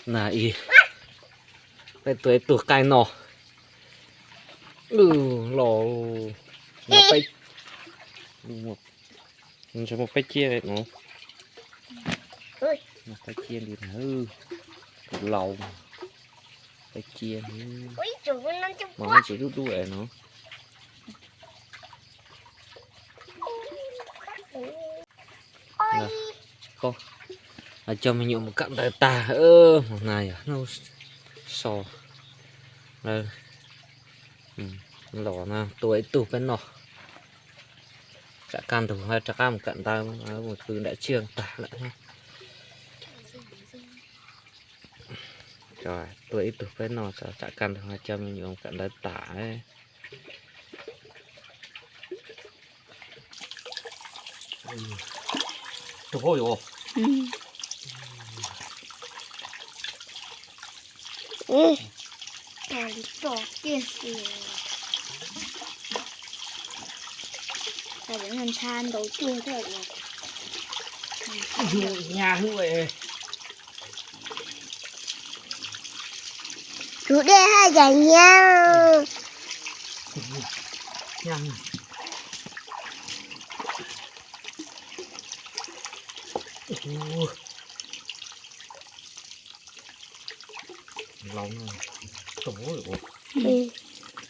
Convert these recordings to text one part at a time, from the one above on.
Na ib, peb tua ib tug qaib no. Los, ntshe muaj peb ciab no. Peb ciab li na, tus laus, peb ciab, mas tsis dub dub no. Coj me nyuam mus kawm ntawv tag, hmo no yog hnub so, lawv los no tua ib tug peb noj, tsam kaj ntug rov qab mus kawm ntawv, mus pw nram tsiaj tag lawm. Tua ib tug peb noj, tsam kaj ntug coj me nyuam mus kawm ntawv tas. Tus dej haj yam nyiam.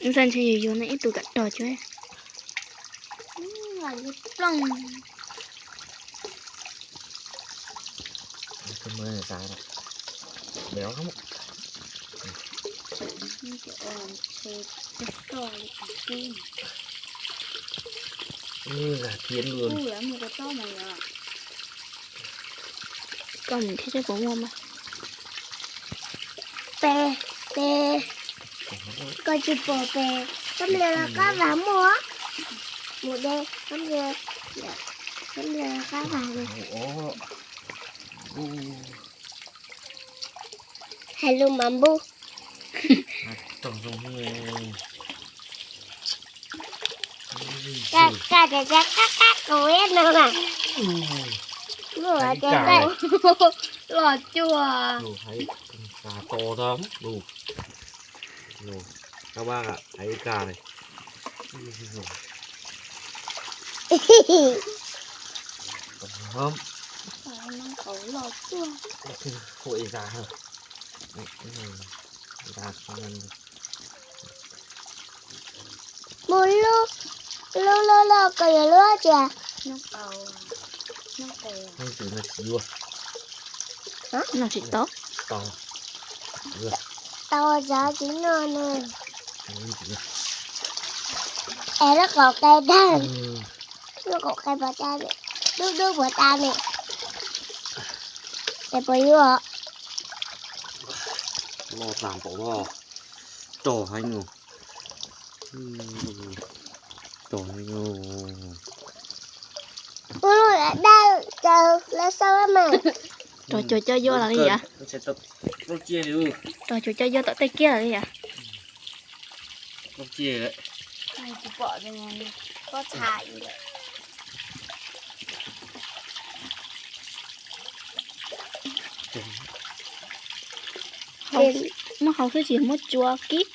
Ntxhais ntshe yuav yuav no ib tug kam rog cuag. Plooj. Koj mus thiab puas muaj mas. Pes, pes, koj tsis pom pes, koj mlias los koj vam muaj. Mus de, koj mlias, koj mlias los koj vam. Hais lus mas npub. Koj, koj, koj, koj, koj, kuv ib no mas. Mus los ces koj los cuag. Koj vaj hais ib ka li. Mus lub, lub loj loj ko yog lub tias. No tsis tau. Tau, tsis noj na. Es lub qaum qe tag, lub qaum qe puas tas, dub dub puas tas ne? Es puas yuav? Loj tas npaum no, rog heev, rog heev. Ua lub lam dawj caw lawv xauj mas. Rog cuag coj yuav los li yam. Rog cuag coj yuav tom tej kiab los li yam. Muab hau xwb tsis muab cua kib.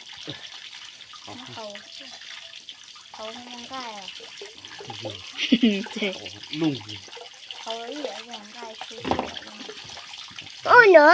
Ua no.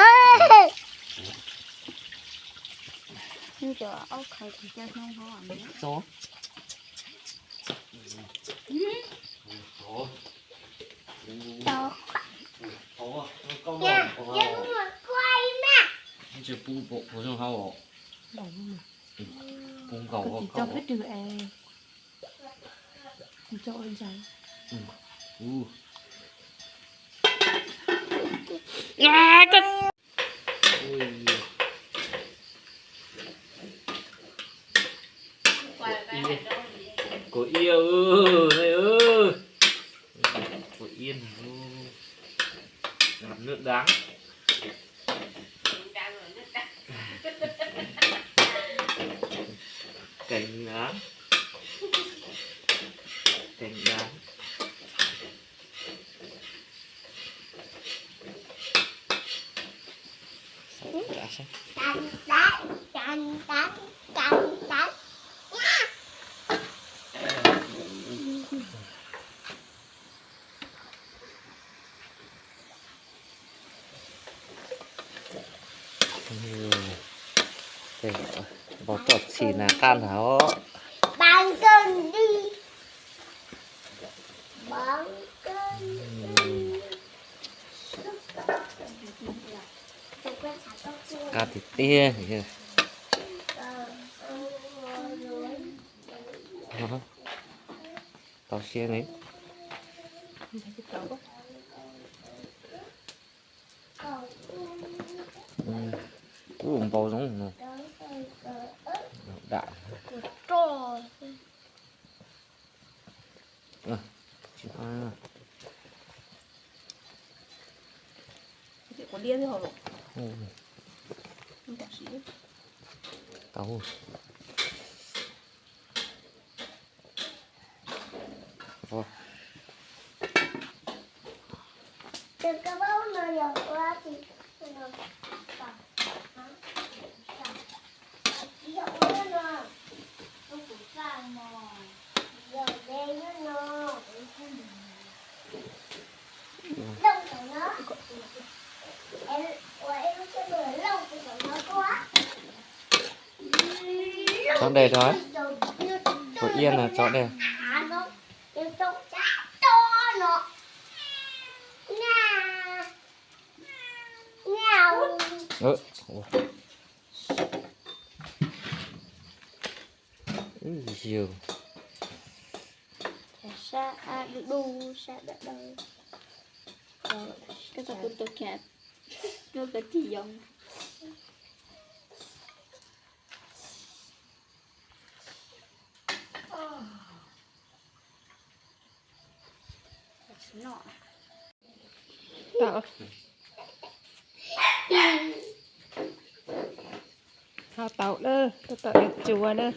Kuv iab, kuv iab, nước đắng. Canh đắng. Canh đắng. Tab seb. Npau toj txhim na qab ntag os. Qab tiag tiag. Tau siab ne. Ub, npau zoo no. Dam. Tsis qab. Tau. Tso dej rau, ua iab no tso dej. Yus. Sab dub dub, sab dawb dawb. Koj tau tus tus khav, koj tig yoov. Tau. Hau tau na, tau tau ib tsuas na.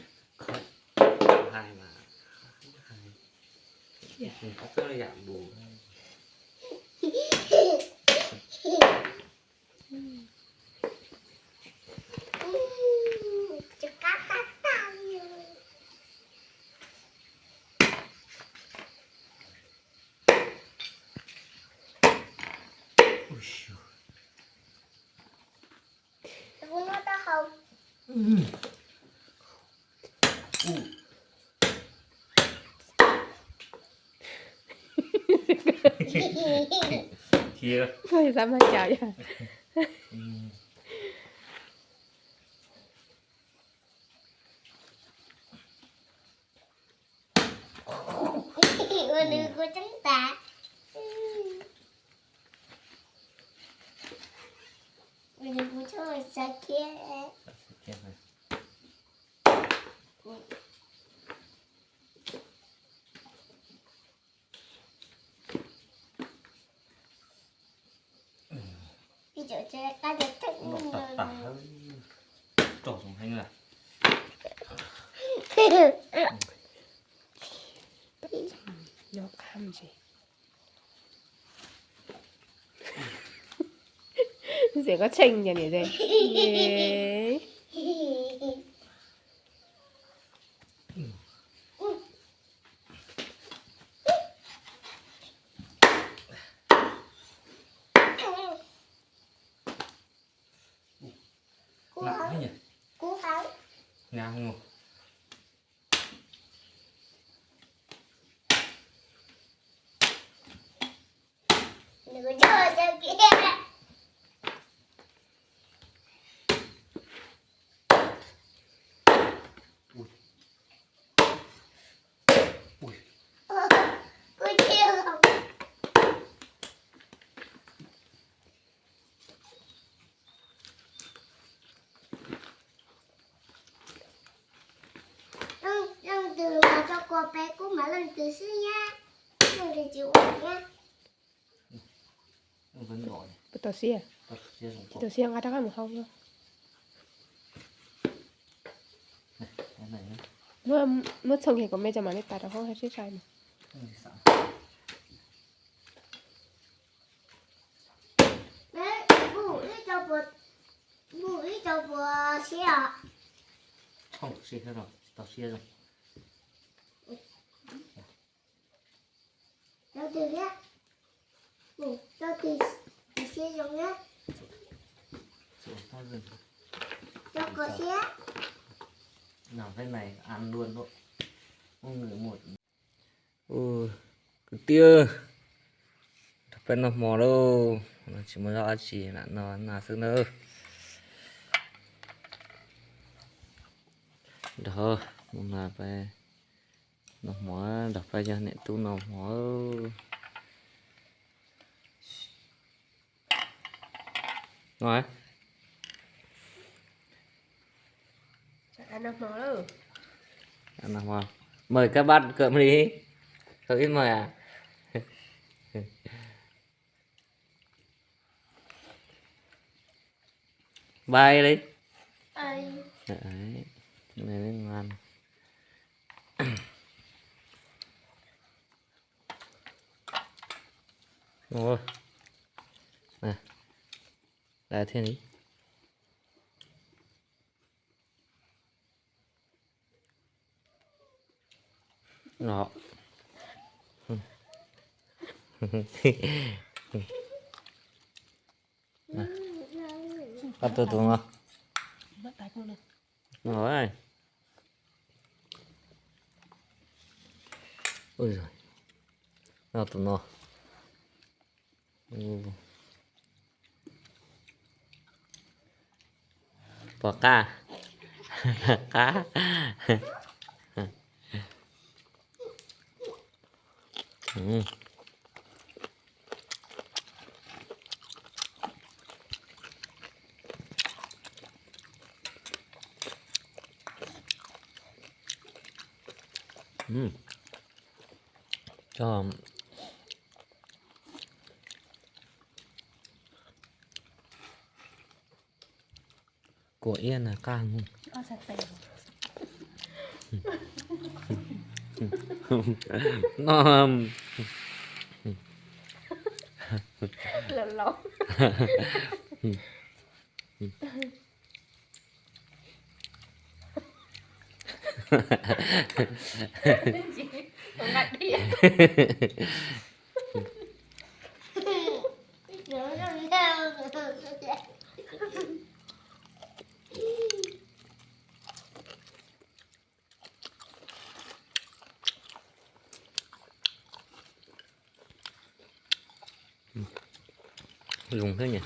Koj xav mas cas yog. Ua nws kuv tseeb tas. Ua nws kuv tseeb xav khiab. Ntxim koj tsheej ces niam ces. Leej twg los tso kua peb kub mas leej twg xwb nyab, leej twg tsis ua nyab. Puas tau siab? Tsis tau siab nqa rov qab mus hau. Muab txhooj kiag kom me cov mam li tas rau hauv sib sai no. Rau puas siab os? Tsis tau siab zoo. Rau twg thiab? Rau twg siab zoo thiab? Rau kom siab. Kwv tij, nrog peb noj hmo lauj, tsis muaj zaj dab tsi, lam noj nas xwb nawb. Nrog mus na peb noj hmo, nrog peb cov niam tub noj hmo. Noj hmo. Mời các bạn cơm đi. Không ít mời à? Bye đi. Bye. Đấy. Cái này mới ngon. Ôi. Nè. Đây thêm đi. Nọ. Nè. Koj tus tus no. Nọ. Ui giời. Nọ tus no. Ui. Pom qab. Qab. Cho kuv iab na qab. No. Lùng thế nhỉ?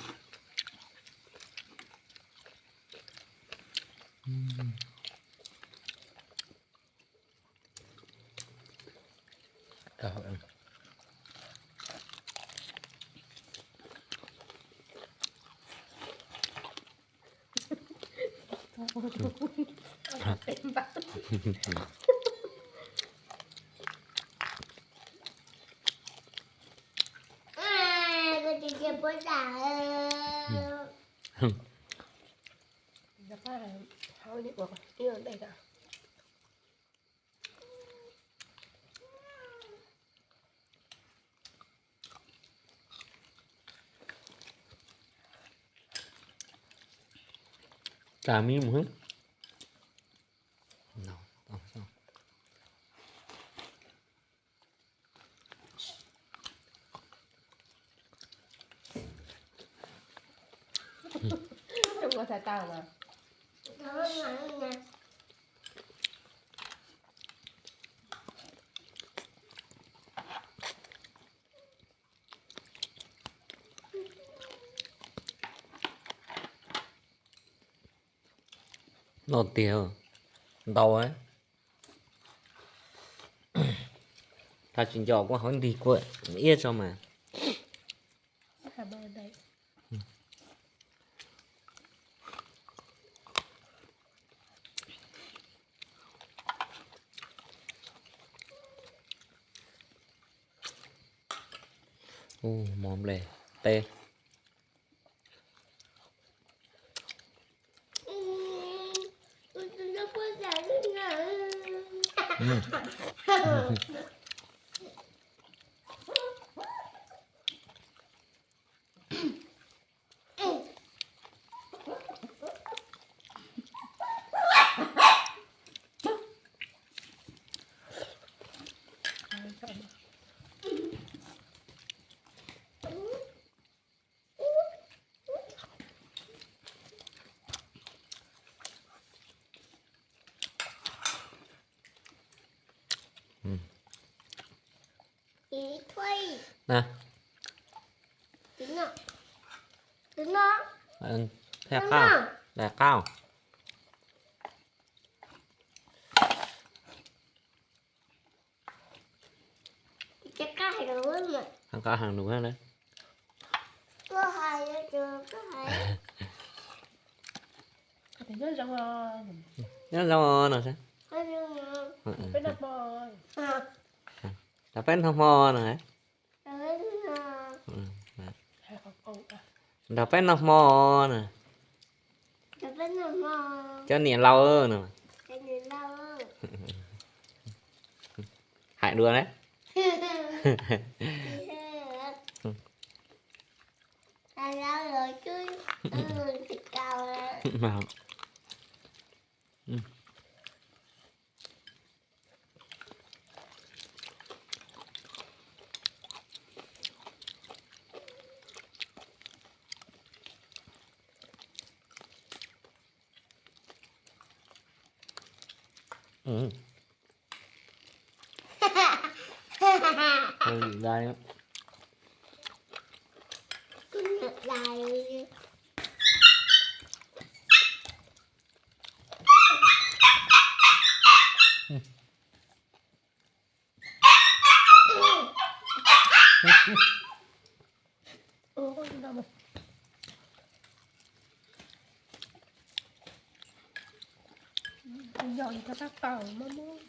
Tsa mib mus. Ua tau tau mas. No tiag, ntau. Thaum tsis nco kuv hauv ntig kuv iab tso mas. Ub, mov nplej teb. Na, thiab qab, daim qab. Qab heev lus na. Nyob zoo no. Rau peb noj hmo no. Nrog peb noj hmo na. Cov niam laus no. Hais dua na. Dai. Yog ib rab taws mos mos.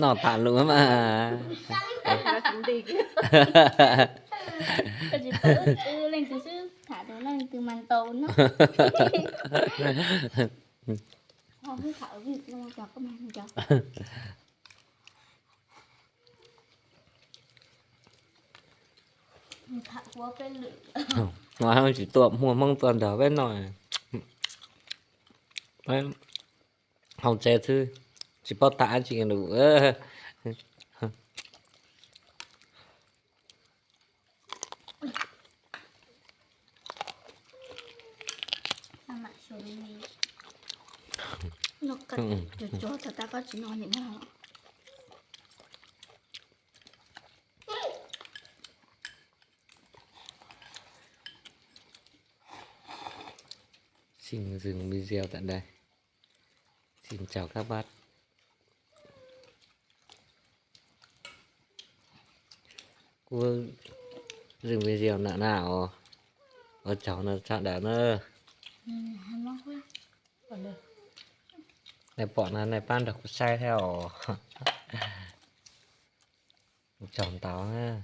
Noj tham lus mas. Leej twg xwb tham lus, leej twg mas ntau no. Tsis tuaj muaj Hmoob tuaj nrog peb noj, peb hauv tsev xwb, tsis paub tham dab tsi lus. Xin dừng video tại đây. Xin chào các bạn. Kuv dừng video na na os. Ua tsaug na, sawv daws na. Nej pom na nej pab nrog kuv saib thiab os. Ua tsaug ntau na.